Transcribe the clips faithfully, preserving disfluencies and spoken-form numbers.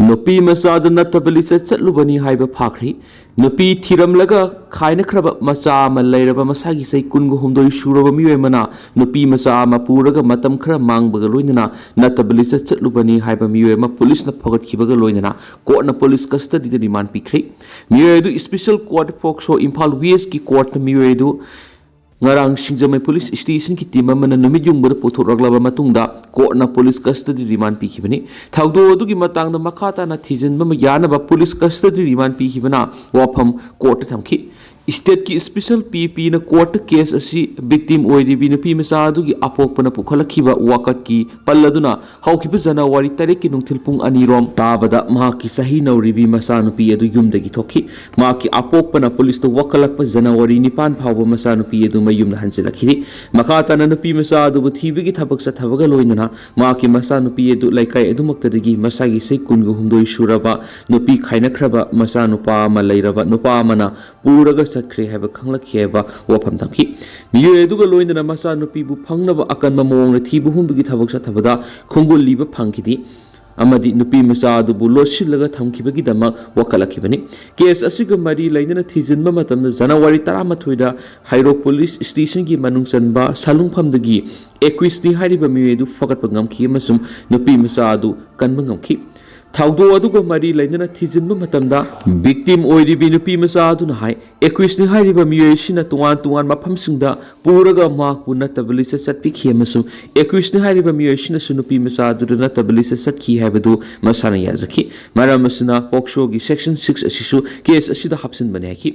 ꯅꯨꯄꯤ ꯃꯆꯥꯗꯨ ꯅꯠꯇꯕ ꯂꯤꯆꯠ ꯆꯠꯂꯨꯕꯅꯤ ꯍꯥꯏꯕ ꯐꯥꯈ꯭ꯔꯤ꯫ ꯅꯨꯄꯤ ꯊꯤꯔꯝꯂꯒ ꯈꯥꯏꯅꯈ꯭ꯔꯕ ꯃꯆꯥ ꯑꯃ ꯂꯩꯔꯕ ꯃꯁꯥꯒꯤ ꯆꯍꯤ ꯀꯨꯟꯒ ꯍꯨꯝꯗꯣꯏ ꯁꯨꯔꯕ ꯃꯤꯑꯣꯏ ꯑꯃꯅ ꯅꯨꯄꯤ ꯃꯆꯥ ꯑꯃ ꯄꯨꯔꯒ ꯃꯇꯝ ꯈꯔ ꯃꯥꯡꯕꯒ ꯂꯣꯏꯅꯅ ꯅꯠꯇꯕ ꯂꯤꯆꯠ ꯆꯠꯂꯨꯕꯅꯤ ꯍꯥꯏꯕ ꯃꯤꯑꯣꯏ ꯑꯃ ꯄꯨꯂꯤꯁꯅ ꯐꯒꯠꯈꯤꯕꯒ ꯂꯣꯏꯅꯅ ꯀꯣꯔꯠꯅ ꯄꯨꯂꯤꯁ ꯀꯁꯇꯗꯤꯗ ꯔꯤꯃꯥꯟ ꯄꯤꯈ꯭ꯔꯦ꯫ ꯃꯤꯑꯣꯏ ꯑꯗꯨ ꯁ꯭ꯄꯦꯁꯦꯜ ꯀꯣꯔꯠ ꯐꯣꯛꯁꯣ ꯏꯝꯐꯥꯜ ꯋꯦꯁꯀꯤ ꯀꯣꯔꯠꯅ ꯃꯤꯑꯣꯏ ꯑꯗꯨ ꯉꯔꯥꯡ ꯁꯤꯡꯖꯃꯩ ꯄꯨꯂꯤꯁ ꯁ꯭ꯇꯦꯁꯟꯒꯤ ꯇꯤꯝ ꯑꯃꯅ ꯅꯨꯃꯤꯠ ꯌꯨꯡꯕꯗ ꯄꯨꯊꯣꯔꯛꯂꯕ ꯃꯇꯨꯡꯗ ꯀꯣꯔꯠꯅ ꯄꯨꯂꯤꯁ ꯀꯁꯇꯗꯤ ꯔꯤꯃꯥꯟ ꯄꯤꯈꯤꯕꯅꯤ꯫ ꯊꯧꯗꯣꯛ ꯑꯗꯨꯒꯤ ꯃꯇꯥꯡꯗ ꯃꯈꯥ ꯇꯥꯅ ꯊꯤꯖꯤꯟꯕ ꯌꯥꯅꯕ ꯄꯨꯂꯤꯁ ꯀꯁꯇꯗꯤ ꯔꯤꯃꯥꯟ ꯄꯤꯈꯤꯕꯅ ꯋꯥꯐꯝ ꯀꯣꯔꯠꯇ ꯊꯝꯈꯤ꯫ ꯁ꯭ꯇꯦꯠꯀꯤ ꯁ꯭ꯄꯦꯁꯦꯜ ꯄꯤ ꯄꯤꯅ ꯀꯣꯔꯠꯇ ꯀꯦꯁ ꯑꯁꯤ ꯚꯤꯛꯇꯤꯝ ꯑꯣꯏꯔꯤꯕꯤ ꯅꯨꯄꯤ ꯃꯆꯥ ꯑꯗꯨꯒꯤ ꯑꯄꯣꯛꯄꯅ ꯄꯨꯈꯠꯂꯛꯈꯤꯕ ꯋꯥꯀꯠꯀꯤ ꯄꯜꯂꯗꯨꯅ ꯍꯧꯈꯤꯕ ꯖꯅꯋꯥꯔꯤ ꯇꯔꯦꯠꯀꯤ ꯅꯨꯡꯊꯤꯜ ꯄꯨꯡ ꯑꯅꯤꯔꯣꯝ ꯇꯥꯕꯗ ꯃꯍꯥꯛꯀꯤ ꯆꯍꯤ ꯅꯧꯔꯤꯕꯤ ꯃꯆꯥꯅꯨꯄꯤ ꯑꯗꯨ ꯌꯨꯝꯗꯒꯤ ꯊꯣꯛꯈꯤ꯫ ꯃꯍꯥꯛꯀꯤ ꯑꯄꯣꯛꯄꯅ ꯄꯨꯂꯤꯁꯇ ꯋꯥꯀꯠꯂꯛꯄ ꯖꯅꯋꯥꯔꯤ ꯅꯤꯄꯥꯟ ꯐꯥꯎꯕ ꯃꯆꯥꯅꯨꯄꯤ ꯑꯗꯨ ꯃꯌꯨꯝꯗ ꯍꯟꯖꯤꯜꯂꯛꯈꯤꯗꯦ꯫ ꯃꯈꯥ ꯇꯥꯅ ꯅꯨꯄꯤ ꯃꯆꯥ ꯑꯗꯨꯕꯨ ꯊꯤꯕꯒꯤ ꯊꯕꯛ ꯆꯠꯊꯕꯒ ꯂꯣꯏꯅꯅ ꯃꯍꯥꯛꯀꯤ ꯃꯆꯥꯅꯨꯄꯤ ꯑꯗꯨ ꯂꯩꯀꯥꯏ ꯑꯗꯨꯃꯛꯇꯗꯒꯤ ꯃꯁꯥꯒꯤ ꯆꯍꯤ ꯀꯨꯟꯒ ꯍꯨꯝꯗꯣꯏ ꯁꯨꯔꯕ ꯅꯨꯄꯤ ꯈꯥꯏꯅꯈ꯭ꯔꯕ ꯃꯆꯥꯅꯨꯄꯥ ꯑꯃ ꯂꯩꯔꯕ ꯅꯨꯄꯥ ꯑꯃꯅ ꯄꯨꯔꯒ ꯆꯠꯈ꯭ꯔꯦ ꯍꯥꯏꯕ ꯈꯪꯂꯛꯈꯤ ꯍꯥꯏꯕ ꯋꯥꯐꯝ ꯊꯝꯈꯤ꯫ ꯃꯤꯑꯣꯏ ꯑꯗꯨꯒ ꯂꯣꯏꯅꯅ ꯃꯆꯥꯅꯨꯄꯤꯕꯨ ꯐꯪꯅꯕ ꯑꯀꯟꯕ ꯃꯑꯣꯡꯗ ꯊꯤꯕ ꯍꯨꯝꯕꯒꯤ ꯊꯕꯛ ꯆꯠꯊꯕꯗ ꯈꯣꯡꯒꯨꯜ ꯂꯤꯕ ꯐꯪꯈꯤꯗꯦ ꯑꯃꯗꯤ ꯅꯨꯄꯤ ꯃꯆꯥ ꯑꯗꯨꯕꯨ ꯂꯣꯠꯁꯤꯜꯂꯒ ꯊꯝꯈꯤꯕꯒꯤꯗꯃꯛ ꯋꯥꯀꯠꯂꯛꯈꯤꯕꯅꯤ꯫ ꯀꯦꯁ ꯑꯁꯤꯒ ꯃꯔꯤ ꯂꯩꯅꯅ ꯊꯤꯖꯤꯟꯕ ꯃꯇꯝꯗ ꯖꯅꯋꯥꯔꯤ ꯇꯔꯥꯃꯥꯊꯣꯏꯗ ꯍꯩꯔꯣꯛ ꯄꯨꯂꯤꯁ ꯁ꯭ꯇꯦꯁꯟꯒꯤ ꯃꯅꯨꯡ ꯆꯟꯕ ꯁꯥꯂꯨꯡꯐꯝꯗꯒꯤ ꯑꯦꯀ꯭ꯋꯤꯁꯅꯤ ꯍꯥꯏꯔꯤꯕ ꯃꯤꯑꯣꯏ ꯑꯗꯨ ꯐꯒꯠꯄ ꯉꯝꯈꯤ ꯑꯃꯁꯨꯡ ꯅꯨꯄꯤ ꯃꯆꯥ ꯑꯗꯨ ꯀꯟꯕ ꯉꯝꯈꯤ꯫ ꯊꯧꯗꯣꯛ ꯑꯗꯨꯒ ꯃꯔꯤ ꯂꯩꯅꯅ ꯊꯤꯖꯤꯟꯕ ꯃꯇꯝꯗ ꯚꯤꯛꯇꯤꯝ ꯑꯣꯏꯔꯤꯕꯤ ꯅꯨꯄꯤ ꯃꯆꯥ ꯑꯗꯨꯅ ꯍꯥꯏ, ꯑꯦꯀ꯭ꯋꯤꯁꯅꯤ ꯍꯥꯏꯔꯤꯕ ꯃꯤꯑꯣꯏ ꯑꯁꯤꯅ ꯇꯣꯉꯥꯟ ꯇꯣꯉꯥꯟꯕ ꯃꯐꯝꯁꯤꯡꯗ ꯄꯨꯔꯒ ꯃꯍꯥꯛꯄꯨ ꯅꯠꯇꯕ ꯂꯤꯆꯠ ꯆꯠꯄꯤꯈꯤ ꯑꯃꯁꯨꯡ ꯑꯦꯀ꯭ꯋꯤꯁꯅꯤ ꯍꯥꯏꯔꯤꯕ ꯃꯤꯑꯣꯏ ꯑꯁꯤꯅꯁꯨ ꯅꯨꯄꯤ ꯃꯆꯥ ꯑꯗꯨꯗ ꯅꯠꯇꯕ ꯂꯤꯆꯠ ꯆꯠꯈꯤ ꯍꯥꯏꯕꯗꯨ ꯃꯁꯥꯅ ꯌꯥꯖꯈꯤ꯫ ꯃꯔꯝ ꯑꯁꯤꯅ ꯄꯣꯛꯁꯣꯒꯤ ꯁꯦꯛꯁꯟ ꯁꯤꯛꯁ ꯑꯁꯤꯁꯨ ꯀꯦꯁ ꯑꯁꯤꯗ ꯍꯥꯞꯆꯤꯟꯕꯅꯤ ꯍꯥꯏꯈꯤ꯫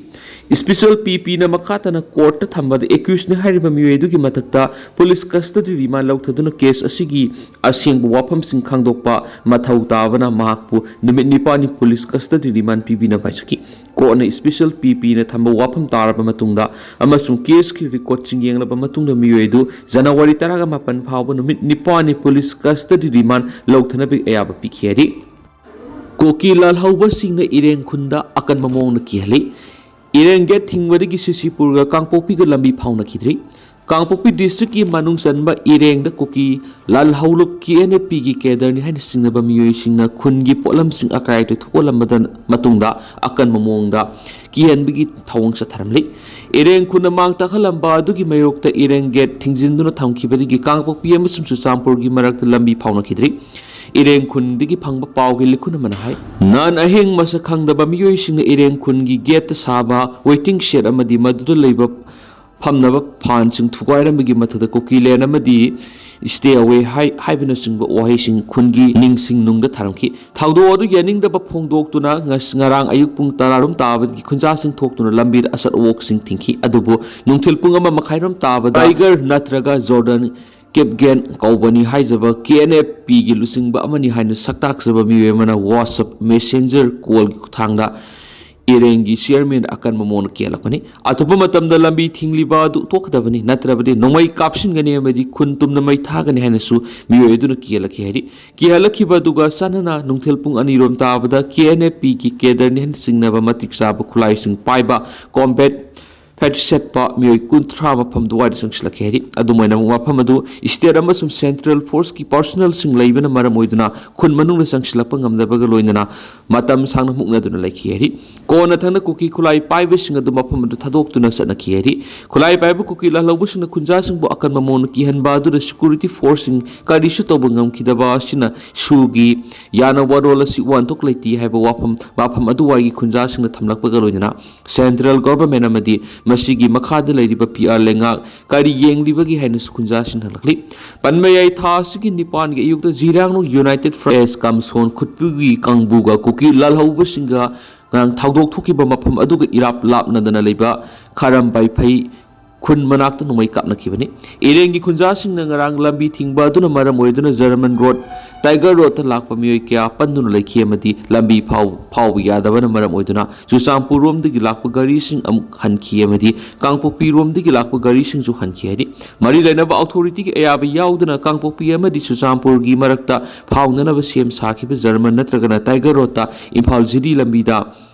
ꯁ꯭ꯄꯦꯁꯦꯜ ꯄꯤ ꯄꯤꯅ ꯃꯈꯥ ꯇꯥꯅ ꯀꯣꯔꯠꯇ ꯊꯝꯕꯗ ꯑꯦꯀ꯭ꯌꯨꯁꯅꯤ ꯍꯥꯏꯔꯤꯕ ꯃꯤꯑꯣꯏ ꯑꯗꯨꯒꯤ ꯃꯊꯛꯇ ꯄꯨꯂꯤꯁ ꯀꯁꯇꯗꯤ ꯔꯤꯃꯥꯟ ꯂꯧꯊꯗꯨꯅ ꯀꯦꯁ ꯑꯁꯤꯒꯤ ꯑꯁꯦꯡꯕ ꯋꯥꯐꯝꯁꯤꯡ ꯈꯪꯗꯣꯛꯄ ꯃꯊꯧ ꯇꯥꯕꯅ ꯃꯍꯥꯛꯄꯨ ꯅꯨꯃꯤꯠ ꯅꯤꯄꯥꯜꯅꯤ ꯄꯨꯂꯤꯁ ꯀꯁꯇꯗꯤ ꯔꯤꯃꯥꯟ ꯄꯤꯕꯤꯅꯕ ꯍꯥꯏꯖꯈꯤ꯫ ꯀꯣꯔꯠꯅ ꯁ꯭ꯄꯦꯁꯦꯜ ꯄꯤ ꯄꯤꯅ ꯊꯝꯕ ꯋꯥꯐꯝ ꯇꯥꯔꯕ ꯃꯇꯨꯡꯗ ꯑꯃꯁꯨꯡ ꯀꯦꯁꯀꯤ ꯔꯦꯀꯣꯔꯠꯁꯤꯡ ꯌꯦꯡꯂꯕ ꯃꯇꯨꯡꯗ ꯃꯤꯑꯣꯏ ꯑꯗꯨ ꯖꯅꯋꯥꯔꯤ ꯇꯔꯥꯒ ꯃꯥꯄꯟ ꯐꯥꯎꯕ ꯅꯨꯃꯤꯠ ꯅꯤꯄꯥꯜꯅꯤ ꯄꯨꯂꯤꯁ ꯀꯁꯇꯗꯤ ꯔꯤꯃꯥꯟ ꯂꯧꯊꯅꯕꯒꯤ ꯑꯌꯥꯕ ꯄꯤꯈꯤ ꯍꯥꯏꯔꯤ꯫ ꯀꯨꯀꯤ ꯂꯥꯜꯍꯧꯕꯁꯤꯡꯅ ꯏꯔꯦꯡ ꯈꯨꯟꯗ ꯑꯀꯟꯕ ꯃꯑꯣꯡꯗ ꯀꯤꯍꯜꯂꯤ꯫ ꯏꯔꯦꯡ ꯒꯦꯠ ꯊꯤꯡꯕꯗꯒꯤ ꯁꯤꯁꯤꯄꯨꯔꯒ ꯀꯥꯡꯄꯣꯛꯄꯤꯒ ꯂꯝꯕꯤ ꯐꯥꯎꯅꯈꯤꯗ꯭ꯔꯤ꯫ ꯀꯥꯡꯄꯣꯛꯄꯤ ꯗꯤꯁꯇ꯭ꯔꯤꯛꯀꯤ ꯃꯅꯨꯡ ꯆꯟꯕ ꯏꯔꯦꯡꯗ ꯀꯨꯀꯤ ꯂꯥꯜꯍꯧꯂꯨꯞ ꯀꯦ ꯑꯦꯟ ꯑꯦꯐ ꯄꯤꯒꯤ ꯀꯦꯗꯔꯅꯤ ꯍꯥꯏꯅ ꯆꯤꯡꯅꯕ ꯃꯤꯑꯣꯏꯁꯤꯡꯅ ꯈꯨꯟꯒꯤ ꯄꯣꯠꯂꯝꯁꯤꯡ ꯑꯀꯥꯏ ꯑꯇꯣꯏ ꯊꯣꯛꯍꯜꯂꯝꯕꯗ ꯃꯇꯨꯡꯗ ꯑꯀꯟꯕ ꯃꯑꯣꯡꯗ ꯀꯤꯍꯟꯕꯒꯤ ꯊꯧꯑꯣꯡ ꯆꯠꯊꯔꯝꯂꯤ꯫ ꯏꯔꯦꯡ ꯈꯨꯟꯅ ꯃꯥꯡ ꯇꯥꯛꯍꯜꯂꯝꯕ ꯑꯗꯨꯒꯤ ꯃꯥꯌꯣꯛꯇ ꯏꯔꯦꯡ ꯒꯦꯠ ꯊꯤꯡꯖꯤꯟꯗꯨꯅ ꯊꯝꯈꯤꯕꯗꯒꯤ ꯀꯥꯡꯄꯣꯛꯄꯤ ꯑꯃꯁꯨꯡ ꯆꯨꯔꯆꯥꯟꯄꯨꯔꯒꯤ ꯃꯔꯛꯇ ꯂꯝꯕꯤ ꯐꯥꯎꯅꯈꯤꯗ꯭ꯔꯤ꯫ ꯏꯔꯦꯡ ꯈꯨꯟꯗꯒꯤ ꯐꯪꯕ ꯄꯥꯎꯒꯤ ꯂꯤꯈꯨꯟ ꯑꯃꯅ ꯍꯥꯏ, ꯅꯍꯥꯟ ꯑꯍꯤꯡ ꯃꯁꯛ ꯈꯪꯗꯕ ꯃꯤꯑꯣꯏꯁꯤꯡꯅ ꯏꯔꯦꯡ ꯈꯨꯟꯒꯤ ꯒꯦꯠꯇ ꯁꯥꯕ ꯋꯦꯇꯤꯡ ꯁꯦꯗ ꯑꯃꯗꯤ ꯃꯗꯨꯗ ꯂꯩꯕ ꯐꯝꯅꯕ ꯐꯥꯟꯁꯤꯡ ꯊꯨꯒꯥꯏꯔꯝꯕꯒꯤ ꯃꯊꯛꯇ ꯀꯨꯀꯤ ꯂꯦꯟ ꯑꯃꯗꯤ ꯁ꯭ꯇꯦ ꯑꯋꯦ ꯍꯥꯏ-, ꯍꯥꯏꯕꯅꯆꯤꯡꯕ ꯋꯥꯍꯩꯁꯤꯡ ꯈꯨꯟꯒꯤ ꯅꯤꯡꯁꯤꯡ ꯅꯨꯡꯗ ꯊꯥꯔꯝꯈꯤ꯫ ꯊꯧꯗꯣꯛ ꯑꯗꯨ ꯌꯥꯅꯤꯡꯗꯕ ꯐꯣꯡꯗꯣꯛꯇꯨꯅ ꯉꯁ-, ꯉꯔꯥꯡ ꯑꯌꯨꯛ ꯄꯨꯡ ꯇꯔꯥꯔꯣꯝ ꯇꯥꯕꯗꯒꯤ ꯈꯨꯟꯖꯥꯁꯤꯡ ꯊꯣꯛꯇꯨꯅ ꯂꯝꯕꯤꯗ ꯑꯆꯠ ꯑꯋꯣꯛꯁꯤꯡ ꯊꯤꯡꯈꯤ꯫ ꯑꯗꯨꯕꯨ ꯅꯨꯡꯊꯤꯜ ꯄꯨꯡ ꯑꯃ ꯃꯈꯥꯏꯔꯣꯝ ꯇꯥꯕꯗ ꯇꯥꯏꯒꯔ ꯅꯠꯇ꯭ꯔꯒ ꯖꯣꯔꯗꯟ ꯀꯦꯞꯒꯦꯟ ꯀꯧꯕꯅꯤ ꯍꯥꯏꯖꯕ ꯀꯦ ꯑꯦꯟ ꯑꯦꯐ ꯄꯤꯒꯤ ꯂꯨꯆꯤꯡꯕ ꯑꯃꯅꯤ ꯍꯥꯏꯅ ꯁꯛꯇꯥꯛꯆꯕ ꯃꯤꯑꯣꯏ ꯑꯃꯅ WhatsApp messenger call ꯒꯤ ꯈꯨꯠꯊꯥꯡꯗ ꯏꯔꯦꯡꯒꯤ ꯆꯤꯌꯔꯃꯦꯟꯗ ꯑꯀꯟꯕ ꯃꯑꯣꯡꯗ ꯀꯦꯜꯂꯛꯄꯅꯤ꯫ ꯑꯊꯨꯕ ꯃꯇꯝꯗ ꯂꯝꯕꯤ ꯊꯤꯡꯂꯤꯕ ꯑꯗꯨ ꯇꯣꯛꯀꯗꯕꯅꯤ, ꯅꯠꯇ꯭ꯔꯕꯗꯤ ꯅꯣꯡꯃꯩ ꯀꯥꯞꯁꯤꯟꯒꯅꯤ ꯑꯃꯗꯤ ꯈꯨꯟ ꯇꯨꯝꯅ ꯃꯩ ꯊꯥꯒꯅꯤ ꯍꯥꯏꯅꯁꯨ ꯃꯤꯑꯣꯏ ꯑꯗꯨꯅ ꯀꯤꯍꯜꯂꯛꯈꯤ ꯍꯥꯏꯔꯤ꯫ ꯀꯤꯍꯜꯂꯛꯈꯤꯕ ꯑꯗꯨꯒ ꯆꯥꯟꯅꯅ ꯅꯨꯡꯊꯤꯜ ꯄꯨꯡ ꯑꯅꯤꯔꯣꯝ ꯇꯥꯕꯗ ꯀꯦ ꯑꯦꯟ ꯑꯦꯐ ꯄꯤꯒꯤ ꯀꯦꯗꯔꯅꯤ ꯍꯥꯏꯅ ꯆꯤꯡꯅꯕ ꯃꯇꯤꯛ ꯆꯥꯕ ꯈꯨꯠꯂꯥꯏꯁꯤꯡ ꯄꯥꯏꯕ ꯀꯣꯝꯕꯦꯠ ꯐꯦꯠ ꯁꯦꯠꯄ ꯃꯤꯑꯣꯏ ꯀꯨꯟꯊ꯭ꯔꯥ ꯃꯐꯝ ꯑꯗꯨꯋꯥꯏꯗ ꯆꯪꯁꯤꯜꯂꯛꯈꯤ ꯍꯥꯏꯔꯤ꯫ ꯑꯗꯨꯝ ꯑꯣꯏꯅꯃꯛ ꯃꯐꯝ ꯑꯗꯨ ꯁ꯭ꯇꯦꯠ ꯑꯃꯁꯨꯡ ꯁꯦꯟꯇ꯭ꯔꯦꯜ ꯐꯣꯔꯁꯀꯤ ꯄꯥꯔꯁꯣꯅꯦꯜꯁꯤꯡ ꯂꯩꯕꯅ ꯃꯔꯝ ꯑꯣꯏꯗꯨꯅ ꯈꯨꯟ ꯃꯅꯨꯡꯗ ꯆꯪꯁꯤꯜꯂꯛꯄ ꯉꯝꯗꯕꯒ ꯂꯣꯏꯅꯅ ꯃꯇꯝ ꯁꯥꯡꯅ ꯃꯨꯛꯅꯗꯨꯅ ꯂꯩꯈꯤ ꯍꯥꯏꯔꯤ꯫ ꯀꯣꯟꯅ ꯊꯪꯅ ꯀꯨꯀꯤ ꯈꯨꯠꯂꯥꯏ ꯄꯥꯏꯕꯁꯤꯡ ꯑꯗꯨ ꯃꯐꯝ ꯑꯗꯨ ꯊꯥꯗꯣꯛꯇꯨꯅ ꯆꯠꯅꯈꯤ ꯍꯥꯏꯔꯤ꯫ ꯈꯨꯠꯂꯥꯏ ꯄꯥꯏꯕ ꯀꯨꯀꯤ ꯂꯥꯜꯍꯧꯕꯁꯤꯡꯅ ꯈꯨꯟꯖꯥꯁꯤꯡꯕꯨ ꯑꯀꯟꯕ ꯃꯑꯣꯡꯗ ꯀꯤꯍꯟꯕ ꯑꯗꯨꯗ ꯁꯦꯀ꯭ꯌꯨꯔꯤꯇꯤ ꯐꯣꯔꯁꯁꯤꯡ ꯀꯔꯤꯁꯨ ꯇꯧꯕ ꯉꯝꯈꯤꯗꯕ ꯑꯁꯤꯅ ꯁꯨꯒꯤ ꯌꯥꯅ ꯋꯥꯔꯣꯜ ꯑꯁꯤ ꯋꯥꯍꯟꯊꯣꯛ ꯂꯩꯇꯦ ꯍꯥꯏꯕ ꯋꯥꯐꯝ, ꯃꯐꯝ ꯑꯗꯨꯋꯥꯏꯒꯤ ꯈꯨꯟꯖꯥꯁꯤꯡꯅ ꯊꯝꯂꯛꯄꯒ ꯂꯣꯏꯅꯅ ꯁꯦꯟꯇ꯭ꯔꯦꯜ ꯒꯣꯚꯔꯟꯃꯦꯟꯠ ꯑꯃꯗꯤ ꯃꯁꯤꯒꯤ ꯃꯈꯥꯗ ꯂꯩꯔꯤꯕ ꯄꯤ ꯑꯥꯔ ꯂꯩꯉꯥꯛ ꯀꯔꯤ ꯌꯦꯡꯂꯤꯕꯒꯤ ꯍꯥꯏꯅꯁꯨ ꯈꯨꯟꯖꯥꯁꯤꯡ ꯍꯪꯂꯛꯂꯤ꯫ ꯄꯟꯕ ꯌꯥꯏ, ꯊꯥ ꯑꯁꯤꯒꯤ ꯅꯤꯄꯥꯟꯒꯤ ꯑꯌꯨꯛꯇ ꯖꯤꯔꯥꯡꯅꯨꯡ ꯌꯨꯅꯥꯏꯇꯦꯗ ꯐ꯭ꯔꯦꯁ ꯀꯝꯁꯣꯟ ꯈꯨꯠꯄꯨꯒꯤ ꯀꯥꯡꯕꯨꯒ ꯀꯨꯀꯤ ꯂꯥꯜꯍꯧꯕꯁꯤꯡꯒ ꯉꯔꯥꯡ ꯊꯧꯗꯣꯛ ꯊꯣꯛꯈꯤꯕ ꯃꯐꯝ ꯑꯗꯨꯒ ꯏꯔꯥꯞ ꯂꯥꯞꯅꯗꯅ ꯂꯩꯕ ꯈꯥꯔꯝ ꯄꯥꯏꯐꯩ ꯈꯨꯟ ꯃꯅꯥꯛꯇ ꯅꯣꯡꯃꯩ ꯀꯥꯞꯅꯈꯤꯕꯅꯤ꯫ ꯏꯔꯦꯡꯒꯤ ꯈꯨꯟꯖꯥꯁꯤꯡꯅ ꯉꯔꯥꯡ ꯂꯝꯕꯤ ꯊꯤꯡꯕ ꯑꯗꯨꯅ ꯃꯔꯝ ꯑꯣꯏꯗꯨꯅ ꯖꯔꯃꯟ ꯔꯣꯗ, ꯇꯥꯏꯒꯔ ꯔꯣꯗꯇ ꯂꯥꯛꯄ ꯃꯤꯑꯣꯏ ꯀꯌꯥ ꯄꯟꯗꯨꯅ ꯂꯩꯈꯤ ꯑꯃꯗꯤ ꯂꯝꯕꯤ ꯐꯥꯎ-, ꯐꯥꯎꯕ ꯌꯥꯗꯕꯅ ꯃꯔꯝ ꯑꯣꯏꯗꯨꯅ ꯆꯨꯔꯆꯥꯟꯄꯨꯔ ꯔꯣꯝꯗꯒꯤ ꯂꯥꯛꯄ ꯒꯥꯔꯤꯁꯤꯡ ꯑꯃꯨꯛ ꯍꯟꯈꯤ ꯑꯃꯗꯤ ꯀꯥꯡꯄꯣꯛꯄꯤ ꯔꯣꯝꯗꯒꯤ ꯂꯥꯛꯄ ꯒꯥꯔꯤꯁꯤꯡꯁꯨ ꯍꯟꯈꯤ ꯍꯥꯏꯔꯤ꯫ ꯃꯔꯤ ꯂꯩꯅꯕ ꯑꯣꯊꯣꯔꯤꯇꯤꯒꯤ ꯑꯌꯥꯕ ꯌꯥꯎꯗꯅ ꯀꯥꯡꯄꯣꯛꯄꯤ ꯑꯃꯗꯤ ꯆꯨꯔꯆꯥꯟꯄꯨꯔꯒꯤ ꯃꯔꯛꯇ ꯐꯥꯎꯅꯅꯕ ꯁꯦꯝ ꯁꯥꯈꯤꯕ ꯖꯔꯃꯟ ꯅꯠꯇ꯭ꯔꯒꯅ ꯇꯥꯏꯒꯔ ꯔꯣꯗꯇ ꯏꯝꯐꯥꯜ ꯖꯤꯔꯤ ꯂꯝꯕꯤꯗ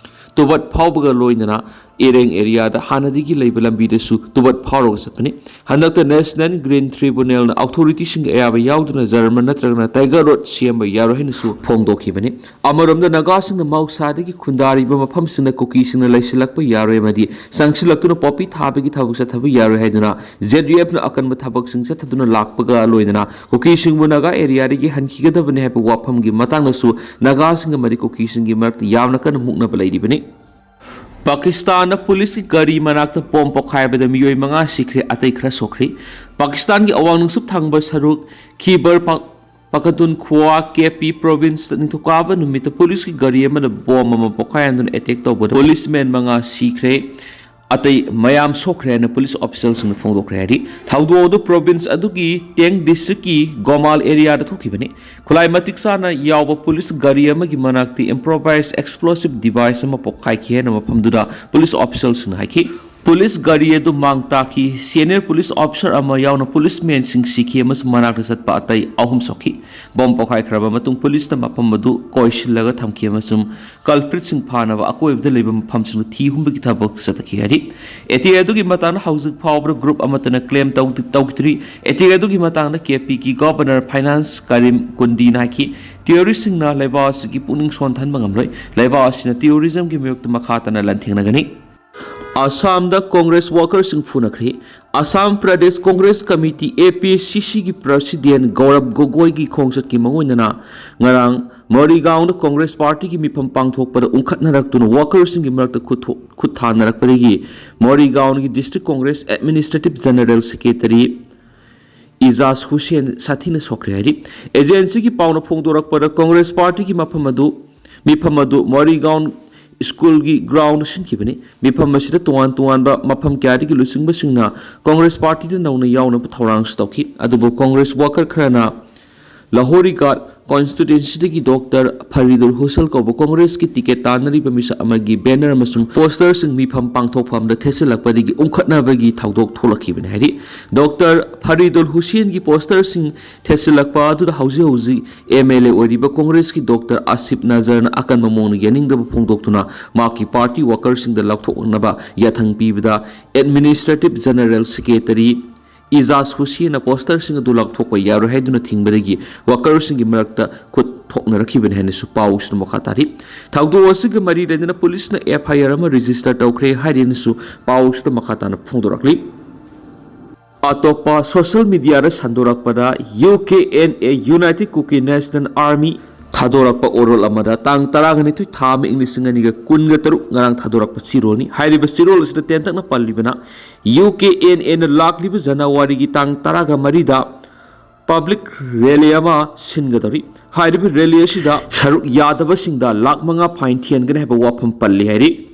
ꯇꯨꯕꯠ ꯐꯥꯎꯕꯒ ꯂꯣꯏꯅꯅ ꯏꯔꯦꯡ ꯑꯦꯔꯤꯌꯥꯗ ꯍꯥꯟꯅꯗꯒꯤ ꯂꯩꯕ ꯂꯝꯕꯤꯗꯁꯨ ꯇꯨꯕꯠ ꯐꯥꯎꯔꯒ ꯆꯠꯄꯅꯤ꯫ ꯍꯟꯗꯛꯇ National Green Tribunalꯅ ꯑꯣꯊꯣꯔꯤꯇꯤꯁꯤꯡꯒꯤ ꯑꯌꯥꯕ ꯌꯥꯎꯗꯅ ꯖꯔꯃꯟ ꯅꯠꯇ꯭ꯔꯒꯅ ꯇꯥꯏꯒꯔ ꯔꯣꯗ ꯁꯦꯝꯕ ꯌꯥꯔꯣꯏ ꯍꯥꯏꯅꯁꯨ ꯐꯣꯡꯗꯣꯛꯈꯤꯕꯅꯤ꯫ ꯑꯃꯔꯣꯝꯗ ꯅꯥꯒꯥꯁꯤꯡꯅ ꯃꯍꯧꯁꯥꯗꯒꯤ ꯈꯨꯟꯗꯥꯔꯤꯕ ꯃꯐꯝꯁꯤꯡꯗ ꯀꯨꯀꯤꯁꯤꯡꯅ ꯂꯩꯁꯤꯜꯂꯛꯄ ꯌꯥꯔꯣꯏ ꯑꯃꯗꯤ ꯆꯪꯁꯤꯜꯂꯛꯇꯨꯅ ꯄꯣꯄꯤ ꯊꯥꯕꯒꯤ ꯊꯕꯛ ꯆꯠꯊꯕ ꯌꯥꯔꯣꯏ ꯍꯥꯏꯗꯨꯅ ZUFꯅ ꯑꯀꯟꯕ ꯊꯕꯛꯁꯤꯡ ꯆꯠꯊꯗꯨꯅ ꯂꯥꯛꯄꯒ ꯂꯣꯏꯅꯅ ꯀꯨꯀꯤꯁꯤꯡꯕꯨ ꯅꯥꯒꯥ ꯑꯦꯔꯤꯌꯥꯗꯒꯤ ꯍꯟꯈꯤꯒꯗꯕꯅꯤ ꯍꯥꯏꯕ ꯋꯥꯐꯝꯒꯤ ꯃꯇꯥꯡꯗꯁꯨ ꯅꯥꯒꯥꯁꯤꯡ ꯑꯃꯗꯤ ꯀꯨꯀꯤꯁꯤꯡꯒꯤ ꯃꯔꯛꯇ ꯌꯥꯝꯅ ꯀꯟꯅ ꯃꯨꯛꯅꯕ ꯂꯩꯔꯤꯕꯅꯤ꯫ ꯄꯥꯀꯤꯁꯇꯥꯟꯅ ꯄꯨꯂꯤꯁꯀꯤ ꯒꯥꯔꯤ ꯃꯅꯥꯛꯇ ꯕꯣꯝ ꯄꯣꯈꯥꯏꯕꯗ ꯃꯤꯑꯣꯏ ꯃꯉꯥ ꯁꯤꯈ꯭ꯔꯦ, ꯑꯇꯩ ꯈꯔ ꯁꯣꯛꯈ꯭ꯔꯦ꯫ ꯄꯥꯀꯤꯁꯇꯥꯟꯒꯤ ꯑꯋꯥꯡ ꯅꯣꯡꯆꯨꯞ ꯊꯪꯕ ꯁꯔꯨꯛ ꯈꯤꯕꯔ ꯄꯥ-, ꯄꯈꯇꯨꯟꯈ꯭ꯋꯥ, KP provinceꯇ ꯅꯤꯡꯊꯧꯀꯥꯕ ꯅꯨꯃꯤꯠꯇ ꯄꯨꯂꯤꯁꯀꯤ ꯒꯥꯔꯤ ꯑꯃꯅ ꯕꯣꯝ ꯑꯃ ꯄꯣꯈꯥꯏꯍꯟꯗꯨꯅ ꯑꯦꯇꯦꯛ ꯇꯧꯕꯗ ꯄꯨꯂꯤꯁꯃꯦꯟ ꯃꯉꯥ ꯁꯤꯈ꯭ꯔꯦ, ꯑꯇꯩ ꯃꯌꯥꯝ ꯁꯣꯛꯈ꯭ꯔꯦ ꯍꯥꯏꯅ ꯄꯨꯂꯤꯁ ꯑꯣꯐꯤꯁꯤꯌꯦꯜꯁꯤꯡꯅ ꯐꯣꯡꯗꯣꯛꯈ꯭ꯔꯦ꯫ ꯍꯥꯏꯗꯤ ꯊꯧꯗꯣꯛ ꯑꯗꯨ ꯄ꯭ꯔꯣꯚꯤꯟꯁ ꯑꯗꯨꯒꯤ ꯇꯦꯡ ꯗꯤꯁꯇ꯭ꯔꯤꯛꯀꯤ ꯒꯣꯃꯥꯜ ꯑꯦꯔꯤꯌꯥꯗ ꯊꯣꯛꯈꯤꯕꯅꯤ꯫ ꯈꯨꯠꯂꯥꯏ ꯃꯇꯤꯛ ꯆꯥꯅ ꯌꯥꯎꯕ ꯄꯨꯂꯤꯁ ꯒꯥꯔꯤ ꯑꯃꯒꯤ ꯃꯅꯥꯛꯇ ꯏꯝꯄ꯭ꯔꯣꯚꯥꯏꯖ ꯑꯦꯛꯁꯄ꯭ꯂꯣꯁꯤꯚ ꯗꯤꯚꯥꯏꯁ ꯑꯃ ꯄꯣꯈꯥꯏꯈꯤ ꯍꯥꯏꯅ ꯃꯐꯝꯗꯨꯗ ꯄꯨꯂꯤꯁ ꯑꯣꯐꯤꯁꯤꯌꯦꯜꯁꯤꯡꯅ ꯍꯥꯏꯈꯤ꯫ ꯄꯨꯂꯤꯁ ꯒꯥꯔꯤ ꯑꯗꯨ ꯃꯥꯡ ꯇꯥꯛꯈꯤ꯫ ꯁꯦꯅꯤꯌꯔ ꯄꯨꯂꯤꯁ ꯑꯣꯐꯤꯁꯥꯔ ꯑꯃ ꯌꯥꯎꯅ ꯄꯨꯂꯤꯁꯃꯦꯟꯁꯤꯡ ꯁꯤꯈꯤ ꯑꯃꯁꯨꯡ ꯃꯅꯥꯛꯇ ꯆꯠꯄ ꯑꯇꯩ ꯑꯍꯨꯝ ꯁꯣꯛꯈꯤ꯫ ꯕꯣꯝ ꯄꯣꯈꯥꯏꯈ꯭ꯔꯕ ꯃꯇꯨꯡ ꯄꯨꯂꯤꯁꯅ ꯃꯐꯝ ꯑꯗꯨ ꯀꯣꯏꯁꯤꯜꯂꯒ ꯊꯝꯈꯤ ꯑꯃꯁꯨꯡ ꯀꯜꯄ꯭ꯔꯤꯠꯁꯤꯡ ꯐꯥꯅꯕ ꯑꯀꯣꯏꯕꯗ ꯂꯩꯕ ꯃꯐꯝꯁꯤꯡꯗ ꯊꯤ ꯍꯨꯝꯕꯒꯤ ꯊꯕꯛ ꯆꯠꯊꯈꯤ ꯍꯥꯏꯔꯤ꯫ ꯑꯦꯇꯦꯛ ꯑꯗꯨꯒꯤ ꯃꯇꯥꯡꯗ ꯍꯧꯖꯤꯛ ꯐꯥꯎꯕꯗ ꯒ꯭ꯔꯨꯞ ꯑꯃꯠꯇꯅ ꯀ꯭ꯂꯦꯝ ꯇꯧꯗ-, ꯇꯧꯈꯤꯗ꯭ꯔꯤ꯫ ꯑꯦꯇꯦꯛ ꯑꯗꯨꯒꯤ ꯃꯇꯥꯡꯗ KPꯒꯤ ꯒꯣꯚꯔꯅꯔ ꯐꯥꯏꯅꯥꯟꯁ ꯀꯔꯤꯝ ꯀꯨꯟꯗꯤꯅ ꯍꯥꯏꯈꯤ, ꯇꯦꯔꯣꯔꯤꯁꯁꯤꯡꯅ ꯂꯩꯕꯥꯛ ꯑꯁꯤꯒꯤ ꯄꯨꯛꯅꯤꯡ ꯁꯣꯟꯊꯍꯟꯕ ꯉꯝꯂꯣꯏ꯫ ꯂꯩꯕꯥꯛ ꯑꯁꯤꯅ ꯇꯦꯔꯣꯔꯤꯖꯝꯒꯤ ꯃꯥꯌꯣꯛꯇ ꯃꯈꯥ ꯇꯥꯅ ꯂꯥꯟꯊꯦꯡꯅꯒꯅꯤ꯫ ꯑꯁꯥꯝꯗ ꯀꯣꯡꯒ꯭ꯔꯦꯁ ꯋꯥꯀꯔꯁꯤꯡ ꯐꯨꯅꯈ꯭ꯔꯦ꯫ ꯑꯁꯥꯝ ꯄ꯭ꯔꯗꯦꯁ ꯀꯣꯡꯒ꯭ꯔꯦꯁ ꯀꯃꯤꯇꯤ, APCCꯒꯤ ꯄ꯭ꯔꯁꯤꯗꯦꯟ ꯒꯧꯔꯕ ꯒꯣꯒꯣꯏꯒꯤ ꯈꯣꯡꯆꯠꯀꯤ ꯃꯇꯨꯡ ꯏꯟꯅ ꯉꯔꯥꯡ ꯃꯣꯔꯤꯒꯥꯎꯟꯗ ꯀꯣꯡꯒ꯭ꯔꯦꯁ ꯄꯥꯔꯇꯤꯒꯤ ꯃꯤꯐꯝ ꯄꯥꯡꯊꯣꯛꯄꯗ ꯎꯪꯈꯠꯅꯔꯛꯇꯨꯅ ꯋꯥꯀꯔꯁꯤꯡꯒꯤ ꯃꯔꯛꯇ ꯈꯨꯠꯊꯣ-, ꯈꯨꯠ ꯊꯥꯅꯔꯛꯄꯗꯒꯤ ꯃꯣꯔꯤꯒꯥꯎꯟꯒꯤ district Congress administrative general secretary Ejaz Hussain ꯁꯥꯊꯤꯅ ꯁꯣꯛꯈ꯭ꯔꯦ ꯍꯥꯏꯔꯤ꯫ ꯑꯦꯖꯦꯟꯁꯤꯒꯤ ꯄꯥꯎꯅ ꯐꯣꯡꯗꯣꯔꯛꯄꯗ ꯀꯣꯡꯒ꯭ꯔꯦꯁ ꯄꯥꯔꯇꯤꯒꯤ ꯃꯐꯝ ꯑꯗꯨ, ꯃꯤꯐꯝ ꯑꯗꯨ ꯃꯣꯔꯤꯒꯥꯎꯟ ꯁ꯭ꯀꯨꯜꯒꯤ ꯒ꯭ꯔꯥꯎꯟꯗ ꯁꯤꯟꯈꯤꯕꯅꯤ꯫ ꯃꯤꯐꯝ ꯑꯁꯤꯗ ꯇꯣꯉꯥꯟ ꯇꯣꯉꯥꯟꯕ ꯃꯐꯝ ꯀꯌꯥꯗꯒꯤ ꯂꯨꯆꯤꯡꯕꯁꯤꯡꯅ ꯀꯣꯡꯒ꯭ꯔꯦꯁ ꯄꯥꯔꯇꯤꯗ ꯅꯧꯅ ꯌꯥꯎꯅꯕ ꯊꯧꯔꯥꯡꯁꯨ ꯇꯧꯈꯤ꯫ ꯑꯗꯨꯕꯨ ꯀꯣꯡꯒ꯭ꯔꯦꯁ ꯋꯥꯀꯔ ꯈꯔꯅ ꯂꯍꯣꯔꯤꯒꯥꯠ ꯀꯣꯟꯁꯇꯤꯇ꯭ꯋꯦꯟꯁꯤꯗꯒꯤ ꯗꯣꯛꯇꯔ ꯐꯔꯤꯗꯨꯜ ꯍꯨꯁꯦꯟ ꯀꯧꯕ ꯀꯣꯡꯒ꯭ꯔꯦꯁꯀꯤ ꯇꯤꯀꯦꯠ ꯇꯥꯟꯅꯔꯤꯕ ꯃꯤꯁꯛ ꯑꯃꯒꯤ ꯕꯦꯅꯔ ꯑꯃꯁꯨꯡ ꯄꯣꯁꯇꯔꯁꯤꯡ ꯃꯤꯐꯝ ꯄꯥꯡꯊꯣꯛꯐꯝꯗ ꯊꯦꯠꯆꯜꯂꯛꯄꯗꯒꯤ ꯎꯪꯈꯠꯅꯕꯒꯤ ꯊꯧꯗꯣꯛ ꯊꯣꯛꯂꯛꯈꯤꯕꯅꯤ ꯍꯥꯏꯔꯤ꯫ ꯗꯣꯛꯇꯔ ꯐꯔꯤꯗꯨꯜ ꯍꯨꯁꯦꯟꯒꯤ ꯄꯣꯁꯇꯔꯁꯤꯡ ꯊꯦꯠꯆꯜꯂꯛꯄ ꯑꯗꯨꯗ ꯍꯧꯖꯤꯛ ꯍꯧꯖꯤꯛ ꯑꯦꯝ ꯑꯦꯜ ꯑꯦ ꯑꯣꯏꯔꯤꯕ ꯀꯣꯡꯒ꯭ꯔꯦꯁꯀꯤ ꯗꯣꯛꯇꯔ ꯑꯁꯤꯐ ꯅꯖꯔꯅ ꯑꯀꯟꯕ ꯃꯑꯣꯡꯗ ꯌꯥꯅꯤꯡꯗꯕ ꯐꯣꯡꯗꯣꯛꯇꯨꯅ ꯃꯍꯥꯛꯀꯤ ꯄꯥꯔꯇꯤ ꯋꯥꯀꯔꯁꯤꯡꯗ ꯂꯧꯊꯣꯛꯅꯕ ꯌꯥꯊꯪ ꯄꯤꯕꯗ ꯑꯦꯗꯃꯤꯅꯤꯁꯇ꯭ꯔꯦꯇꯤꯚ ꯖꯦꯅꯔꯦꯜ ꯁꯦꯀ꯭ꯔꯦꯇꯔꯤ ꯏꯖꯥꯖ ꯍꯨꯁꯦꯟꯅ ꯄꯣꯁꯇꯔꯁꯤꯡ ꯑꯗꯨ ꯂꯥꯎꯊꯣꯛꯄ ꯌꯥꯔꯣꯏ ꯍꯥꯏꯗꯨꯅ ꯊꯤꯡꯕꯗꯒꯤ ꯋꯥꯀꯔꯁꯤꯡꯒꯤ ꯃꯔꯛꯇ ꯈꯨꯠ ꯊꯣꯛꯅꯔꯛꯈꯤꯕꯅꯤ ꯍꯥꯏꯅꯁꯨ ꯄꯥꯎꯁꯤꯗ ꯃꯈꯥ ꯇꯥꯔꯤ꯫ ꯊꯧꯗꯣꯛ ꯑꯁꯤꯒ ꯃꯔꯤ ꯂꯩꯅꯅ ꯄꯨꯂꯤꯁꯅ ꯑꯦꯐ ꯑꯥꯏ ꯑꯥꯔ ꯑꯃ ꯔꯦꯖꯤꯁꯇꯔ ꯇꯧꯈ꯭ꯔꯦ ꯍꯥꯏꯔꯤꯅꯁꯨ ꯄꯥꯎꯁꯤꯗ ꯃꯈꯥ ꯇꯥꯅ ꯐꯣꯡꯗꯣꯔꯛꯂꯤ꯫ ꯑꯇꯣꯞꯄ ꯁꯣꯁꯤꯌꯦꯜ ꯃꯤꯗꯤꯌꯥꯗ ꯁꯟꯗꯣꯔꯛꯄꯗ U K N A, united ꯀꯨꯀꯤ ꯅꯦꯁꯅꯦꯜ ꯑꯥꯔꯃꯤ, ꯊꯥꯗꯣꯔꯛꯄ ꯋꯥꯔꯣꯜ ꯑꯃꯗ ꯇꯥꯡ ꯇꯔꯥꯒ ꯅꯤꯊꯣꯏ ꯊꯥ ꯑꯃ ꯏꯪ ꯂꯤꯁꯤꯡ ꯑꯅꯤꯒ ꯀꯨꯟꯒ ꯇꯔꯨꯛ ꯉꯔꯥꯡ ꯊꯥꯗꯣꯔꯛꯄ ꯆꯦꯔꯣꯜꯅꯤ꯫ ꯍꯥꯏꯔꯤꯕ ꯆꯦꯔꯣꯜ ꯑꯁꯤꯗ ꯇꯦꯟꯇꯛꯅ ꯄꯜꯂꯤꯕꯅ ꯌꯨ ꯀꯦ ꯑꯦꯟ ꯑꯦꯅ ꯂꯥꯛꯂꯤꯕ ꯖꯅꯋꯥꯔꯤꯒꯤ ꯇꯥꯡ ꯇꯔꯥꯒ ꯃꯔꯤꯗ ꯄꯕ꯭ꯂꯤꯛ ꯔꯦꯂꯤ ꯑꯃ ꯁꯤꯟꯒꯗꯧꯔꯤ꯫ ꯍꯥꯏꯔꯤꯕ ꯔꯦꯂꯤ ꯑꯁꯤꯗ ꯁꯔꯨꯛ ꯌꯥꯗꯕꯁꯤꯡꯗ ꯂꯥꯛ ꯃꯉꯥ ꯐꯥꯏꯟ ꯊꯤꯍꯟꯒꯅꯤ ꯍꯥꯏꯕ ꯋꯥꯐꯝ ꯄꯜꯂꯤ ꯍꯥꯏꯔꯤ꯫